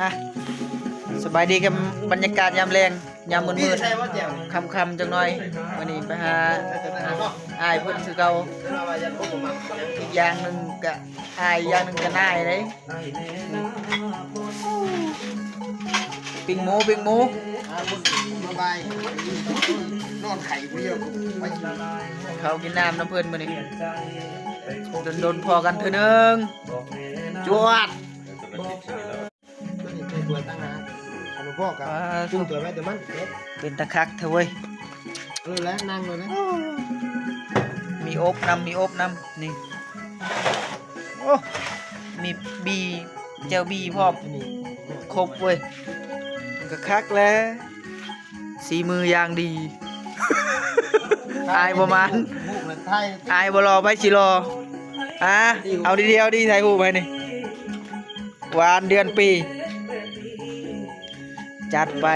ອ່ະ ສະບາຍດີກັບບັນຍາກາດຍາມແລງ ຍາມມືດໆ ຄ່ຳໆ ຈັກໜ່ອຍ. ມື້ນີ້ໄປຫາອ້າຍເພິ່ນຄືເກົ່າ. ອີກຢ່າງໜຶ່ງກະອ້າຍ ອີກຢ່າງໜຶ່ງກະນ້າເດ້. ປີ້ງໝູ ປີ້ງໝູ ມາບາຍ ນອນໄຂ້ຜູ້ດຽວ ເຂົ້າກິນນ້ຳນຳເພິ່ນມື້ນີ້ ດົນໆ ພໍ້ກັນເທື່ອໜຶ່ງ. ຈວດ. ຕົວນີ້ໃສ່ຖ້ວຍຕ່າງຫາກ ຄັນບໍ່ພໍກໍ ອ່າ ປຸງຖ້ວຍໄວ້ແຕ່ມັນເດ້. ເປັນຕາຄັກແທ້ເວີຍ. ເອີ ແລ້ວນັ່ງເລີຍນະ. ມີອົບນຳ ມີອົບນຳ ນີ້ ໂອ້ ມີບີ່ ແຈ່ວບີ່ພ້ອມ. ອັນນີ້ຄົບເວີຍ ມັນກໍຄັກແຫຼະ. ສີມືຢ່າງດີ ອາຍບໍ່ມານ ອາຍບໍ່ຫຼໍ່ ໃຜຊິຫຼໍ່? ອາ ເອົາດີໆ ເອົາດີ ຖ່າຍຮູບໃຫ້ນີ້ ຫວານເດືອນປີ. ຈັດໄປ.